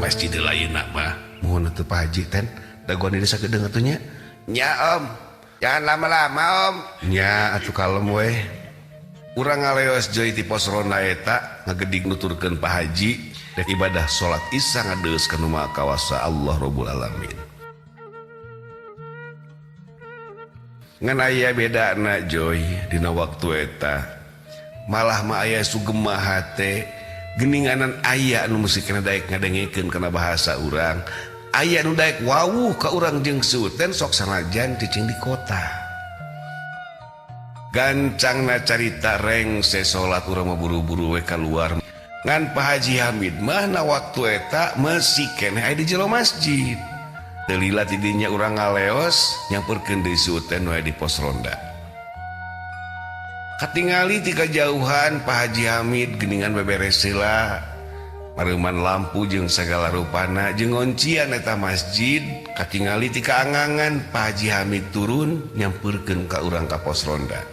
masjid heula ayeuna mah. Muhun atuh Pak Haji ten dagoan ini sakedeung atuh nya. Nya Om, jangan lama-lama Om. Nya atuh kalem we. Urang ngaleos Joy ti pos ronda eta ngagedig nuturkeun Pak Haji dek ibadah salat Isya ngadeus ka nu Maha Kawasa Allah Rabbul Alamin. Ngan aya bedana Joy dina waktu eta. Malah mah aya sugema hate geninganan aya nu musik kana daek ngadengekeun kana bahasa urang. Aya nu daek wawuh ka urang jeung suten sok sanajan cicing di kota. Gancangna carita rengse salat urang mah buru-buru we kaluar. Ngan Pak Haji Hamid mah na waktu eta masih keneh aya di jero masjid. Teu lila ti dinya urang ngaleos nyamperkeun deui si Uten we di pos ronda. Katingali ti kajauhan Pak Haji Hamid geuningan beberes heula. Mareuman lampu jeung sagala rupana jeung ngoncian eta masjid. Katingali ti kaangangan Pak Haji Hamid turun nyamperkeun ka urang ka pos ronda.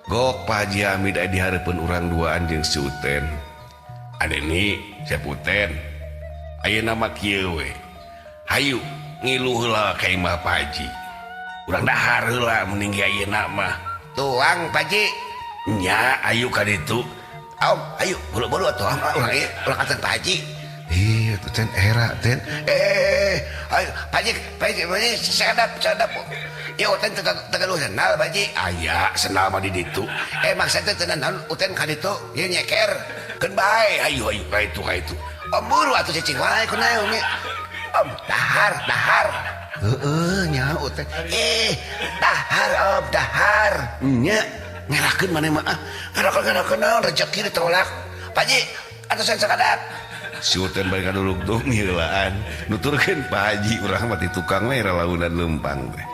Gok Pak Haji Hamid aya di hareupeun urang duaan jeung si Uten. Adeni siap Uten. Ayeuna mah kieu we. Hayu ngilu heula ka imah Pak Haji. Urang dahar heula mending ge ayeuna mah. Tuang Pak Haji. Nya ayu ka ditu. Om, ayo buru-buru atuh urang ieu urang ka Pak Haji. Ih, atuh ten era ten. Ayo Pak Haji, Pak Haji, Pak Haji, sadap, sadap. Ieu Uten teu tegaluh sendal Pak Haji. Aya sendal mah di ditu. Maksudna teh naon Uten ka ditu? Ieu nyeker. Keun bae, ayo ayo ka itu ka itu. Om buru atuh cicing wae kunaon nya. Om, dahar, dahar. Heeh, nya Uten. Dahar Om, dahar. Nya ngerakeun maneh mah ah. Ngerakeun ngerakeun naon rezeki ditolak. Pak Haji, atuh sakadap. Si Uten bari kaduluk-duluk heulaan. Nuturkeun Pak Haji urang mah ti tukang we ralaunan leumpang teh.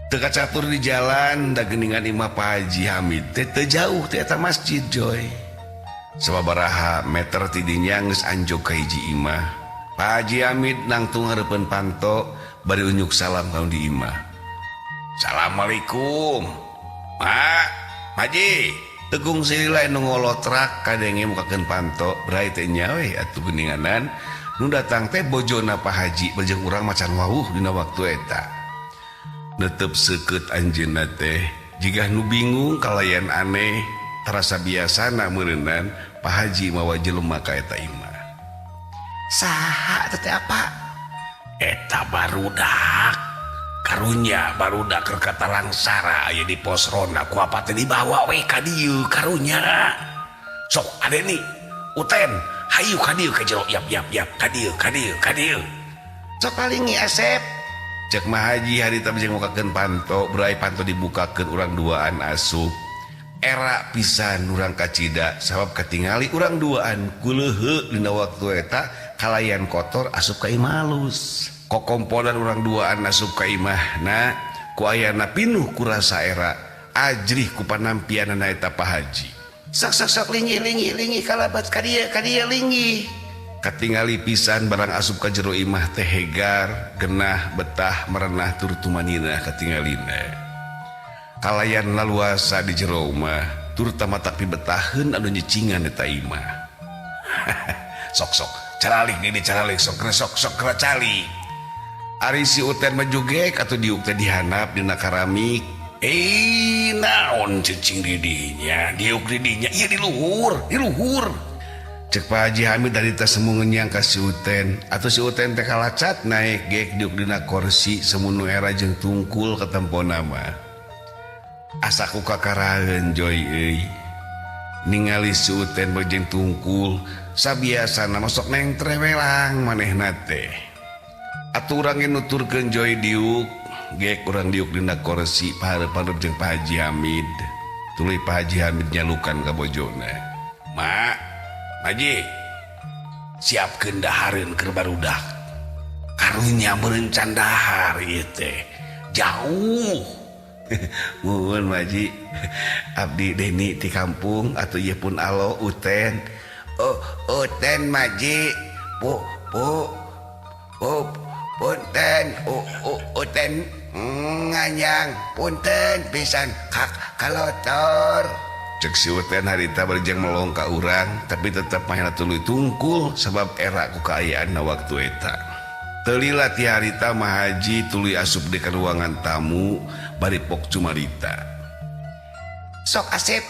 Teu kacatur di jalan da geuningan imah Pak Haji Hamid teh teu jauh teh eta masjid Joy. Sababaraha meter ti dinya geus anjog ka hiji imah. Pak Haji Hamid nangtung hareupeun panto bari unjuk salam ka di imah. Assalamualaikum. Mak, Haji. Tegung silila nu ngolotrak kadenge mukakeun panto brai teh nya we atuh geuninganan. Nu datang teh bojona Pak Haji bejeng urang macan wawuh dina waktu eta. Netep seukeut anjeunna teh jigah nu bingung kalayan aneh tarasa biasana meureunan Pak Haji mawa jelema ka eta imah. Saha teh apa? Eta barudak. Karunya barudak keur katalangsara aya di pos ronda ku apa teh dibawa we ka dieu karunya. Sok adeni Uten hayu ka dieu ka jero yap yap yap ka dieu ka dieu ka dieu. Sok palingi Asep. Cek Mah Haji harita jeung mukakeun panto, berai panto dibukakeun urang duaan asup. Era pisan urang kacida sabab katingali urang duaan kuleuheu dina waktu eta kalayan kotor asup ka imah alus. Kokomponan urang duaan asup ka imahna ku ayana pinuh ku rasa era ajrih ku panampianana eta Pak Haji. Sok sok sok linggih linggih linggih kalabat ka dieu ka dieu linggih. Katingali pisan barang asup ka jero imah teh hegar, genah, betah, merenah tur tumaninah katingalina. Kalayan laluasa di jero imah tur tamatak pibetaheun anu nyicingan eta imah. Sok sok caralik di caralik sok sok sok calik. Ari si Uten mah jugek atuh diuk teh dihanap dina karamik. Naon cicing di dinya, diuk di dinya, ieu di luhur, di luhur. Cek Pak Haji Hamid dari teh semu ngenyang ka si Uten, atuh si Uten teh kalacat naik gek diuk dina kursi semunu era jeung tungkul katempona mah. Asa ku kakaraeun Joy euy. Ningali si Uten jeung tungkul, sabiasana mah sok neng trewelang manehna teh. Atuh urang ge nuturkeun Joy diuk, gek urang diuk dina kursi pahareup-hareup jeung Pak Haji Hamid. Tuluy Pak Haji Hamid nyalukan ka bojona. Mak, Haji, siapkeun dahareun keur barudak. Karunya meureun can dahar ieu teh. Jauh. Muhun Haji, abdi Deni ti kampung atuh ieu pun alo Uten. Oh, Uten Maji. Bu, bu. Bu, punten, Uten nganyang punten pisan kak kalotor. Cek si Uten harita bari jeung melong ka urang, tapi tetep manehna tuluy tungkul sabab era ku kaayaanna waktu eta. Teu lila ti harita Mah Haji tuluy asup di ka ruangan tamu bari pok cumarita. Sok Asep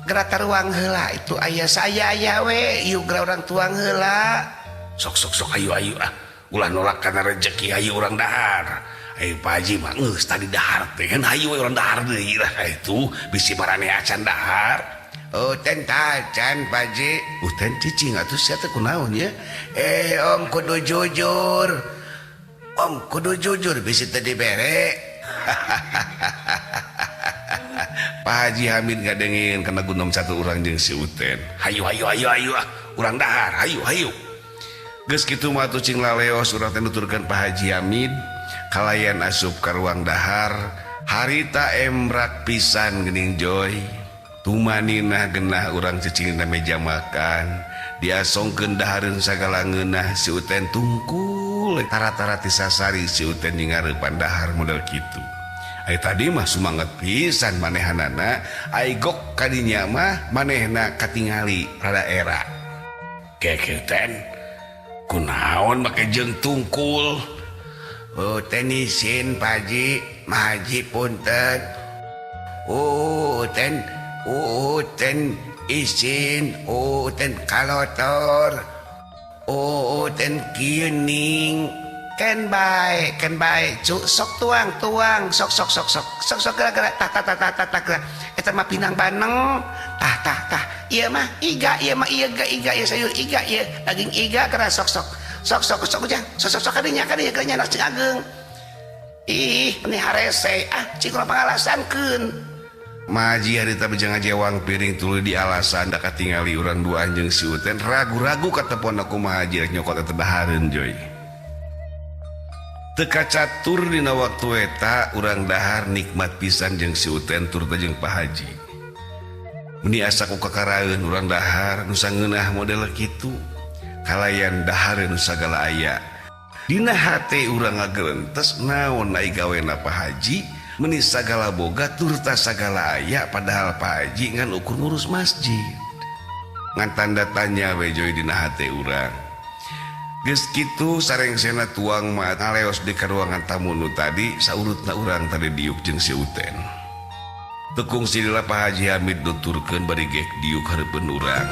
geura taruang heula itu aya saaya-aya we ieu geura urang tuang heula. Sok sok sok ayu ayu ah ulah nolak kana rejeki ayu urang dahar. Ayo Pak Haji mah geus tadi dahar teh kan hayu we urang dahar deui lah itu bisi maraneh acan dahar. Oh ten tacan Pak Haji. Uten cicing atuh sia teh kunaon nya? Eh om kudu jujur. Om kudu jujur bisi teu dibere. Pak Haji Hamid ngadengin kana gunom satu urang jeung si Uten. Hayu hayu hayu hayu ah urang dahar hayu hayu. Geus kitu mah atuh cing laleos urang teh nuturkeun Pak Haji Hamid kalayan asup ka ruang dahar harita emrak pisan geuning Joy. Tumaninah genah urang cicing dina meja makan diasongkeun dahareun sagala ngeunah si Uten tungkul tara-tara ti sasari si Uten nyingareupan dahar model kitu. Ai tadi mah sumanget pisan manehanana ai gok kadinya mah manehna katingali rada era. Keke Ten kunaon make jeung tungkul? Oh ten isin Pak Haji, Mah Haji punten. Oh ten, oh ten isin, oh ten kalotor. Oh ten kieu ning. Ken bae, cu sok tuang, tuang, sok sok sok sok. Sok sok geura geura tah tah tah tah tah geura. Eta mah pinang baneng. Tah tah tah. Ieu mah iga, ieu mah ieu ga iga, ieu sayur iga, ieu daging iga geura sok sok. Sok sok sok ujang, sok sok sok kadinya kadinya kadinya anak cing ageng. Ih, meni harese ah cing urang pangalasankeun. Mah Haji harita bejang ngajewang piring tuluy di alasan da katingali urang duaan jeung si Uten ragu-ragu katepon aku Mah Haji rek nyokot eta dahareun Joy. Teu kacatur dina waktu eta urang dahar nikmat pisan jeung si Uten turta jeung Pak Haji. Meni asa ku kakaraeun urang dahar nu sangeunah model kitu. Kalayan dahareun sagala aya. Dina hate urang ngagerentes naon ai gawena Pak Haji meni sagala boga turta sagala aya padahal Pak Haji ngan ukur ngurus masjid. Ngan tanda tanya we Joy dina hate urang. Geus kitu sarengsena tuang mah ngaleos di ka ruangan tamu nu tadi saurutna urang tadi diuk jeung si Uten. Tekung silila Pak Haji Hamid nuturkeun bari gek diuk hareupeun urang.